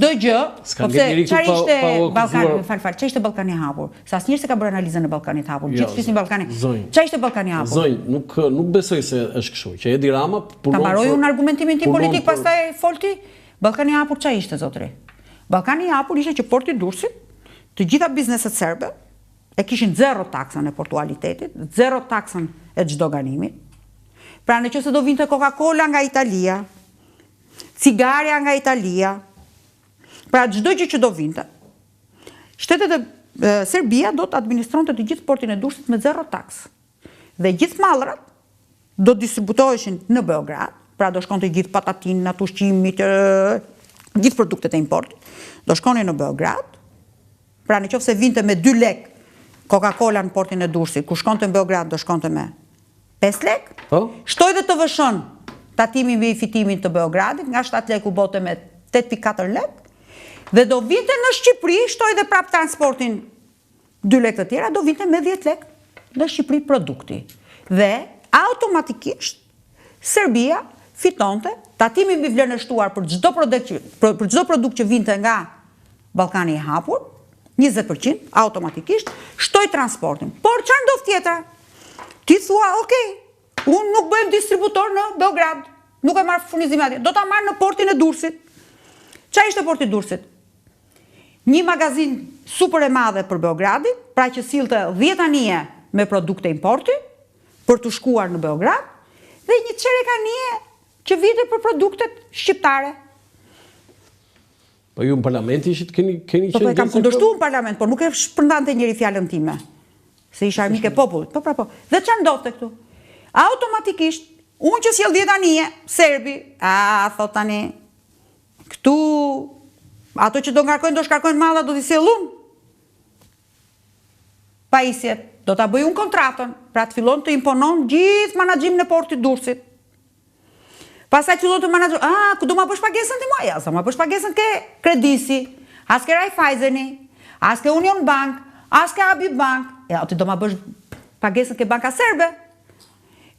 Çdo gjë, po pse çfarë ishte Ballkani, më fal fal, çfarë ishte Ballkani i hapur? Se asnjëherë s'e ka bërë analizën e Ballkanit të hapur. Jo, Gjithë flisin Ballkani. Çfarë ishte Ballkani i hapur? Zonjë, nuk nuk besoj se është kështu, që Edi Rama punon. Ta mbaroj unë argumentimin tim politik, pastaj fol ti. Ballkani i hapur çfarë ishte zotëri? Ballkani i hapur ishte që porti i Durrësit, të gjitha bizneset serbe e kishin zero taksën e portualitetit, zero taksën e çdoganimit. Pra në qoftë se do vinte Coca-Cola nga Italia, Cigarja nga Italia, pra çdo gjë që do vinte, shtetet e Serbia do të administronte të gjithë portin e Durrësit me zero taksë. Dhe gjithë mallrat do të distributoheshin në Beograd, pra do shkonte gjithë patatinat, ushqimit, gjithë produktet e importit, do shkonin në Beograd, pra në qoftë se vinte me 2 lek Coca-Cola në portin e Durrësit, kur shkonte në Beograd do shkonte me 5 lek, po? Shtoi dhe TVSH-në, tatimin mbi fitimin të Beogradit, nga 7 lek u bote me 8.4 lek, dhe do vinte në Shqipëri, shtoi dhe prapë transportin 2 lek të tjera, do vinte me 10 lek në Shqipëri produkti. Dhe automatikisht Serbia fitonte tatimin mbi vlerën e shtuar për çdo produkt për çdo produkt që vinte nga Ballkani i hapur, 20% automatikisht, shtoi transportin. Por çfarë ndodh tjetra? Ti thua, ok, unë nuk bëhem distributor në Beograd, nuk e marr furnizimin atje, do ta marr në portin e Durrësit. Çfarë ishte porti i Durrësit? Një magazinë super e madhe për Beogradin, pra që sillte 10 anije me produkte importi për të shkuar në Beograd dhe një çerek anije që vinte për produktet shqiptare. Po ju në parlament ishit, keni, keni po, qenë... Po, po, e kam kundërshtu në parlament, por nuk e shpërndante njeri fjalën time. Se isha armike e popullit. Po, pra, po. Dhe ça ndodhte këtu? Automatikisht, unë që sjell 10 anije, serbi, a, thot tani, këtu, ato që do ngarkojnë, do shkarkojnë malla, do t'i sjell unë. Pajisjet, do ta bëj unë kontratën, pra të fillon të imponon gjithë manaxhimin e portit Durrësit. Pastaj fillon të menaxhon, ah, ku do ma bësh pagesën ti mua? Ja, s'do ma bësh pagesën ke Kredisi, as ke Raiffeiseni, as ke Union Bank, as ke Abi Bank. Ja, ti do ma bësh pagesën ke banka serbe.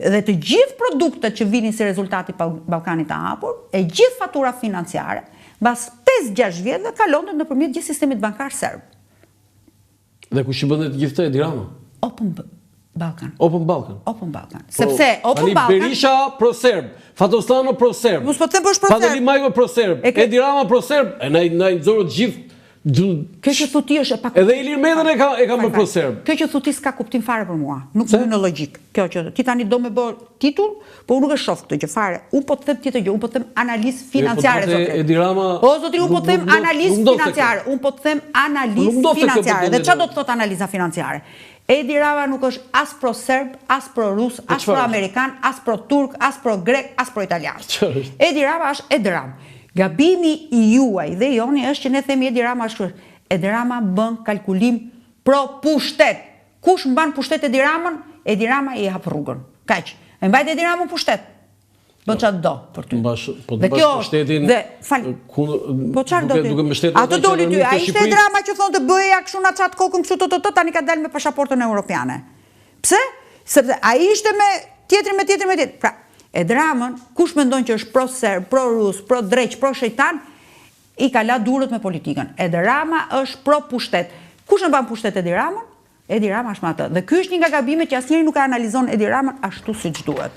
Dhe të gjithë produktet që vinin si rezultat i Ballkanit të Hapur, e gjithë fatura financiare, mbas 5-6 vjetëve kalonte nëpërmjet gjithë sistemit bankar serb. Dhe kush i bënte të gjithë këtë Edi Rama? Open Balkan. Open Balkan. Open Balkan. Po, Sepse Open Balkan Berisha pro serb, Fatos Nano pro serb. Mos po them po është pro serb. Pandeli Majko pro serb, Edi Rama pro serb. E na na i nxorët gjithë Kjo që thu ti është e pa Edhe Ilir Metën e ka e ka më pro serb. Kjo që thu ti s'ka kuptim fare për mua. Nuk më hyn në logjikë. Kjo që ti tani do me bë titull, po unë nuk e shoh këtë gjë fare. Unë po të them tjetër gjë, unë po të them analizë po financiare zotëri. Edi Rama O zotëri, unë po të them analizë financiare, unë po të them analizë financiare. Dhe çfarë do të thotë analiza financiare? Edi Rama nuk është as pro serb, as pro rus, po as pro amerikan, as pro turk, as pro grek, as pro italian. Edi Rama është Edi Rama. Gabimi i juaj dhe joni është që ne themi Edi Rama është Edi Rama bën kalkulim pro pushtet. Kush mban pushtet Edi Ramën, Edi Rama i hap rrugën. Kaq. E mbajt Edi Ramën pushtet. Bën çfarë do për ty. Mbash, po të mbash pushtetin. Dhe fal. Ku po çfarë do ti? Duke mbështetur ato doli ty. Ai ishte Edi Rama që thonte BE-ja kështu na çat kokën kështu të të të tani ka dalë me pasaportën europiane. Pse? Sepse ai ishte me tjetrin me tjetrin me tjetrin. Pra, Edi Ramën, kush mendon që është pro serb, pro rus, pro dreq, pro shejtan, i ka la durët me politikën. Edi Rama është pro pushtet. Kush e mban pushtet Edi Ramën? Edi Rama është me atë. Dhe ky është një nga gabimet që asnjëri nuk e analizon Edi Ramën ashtu siç duhet.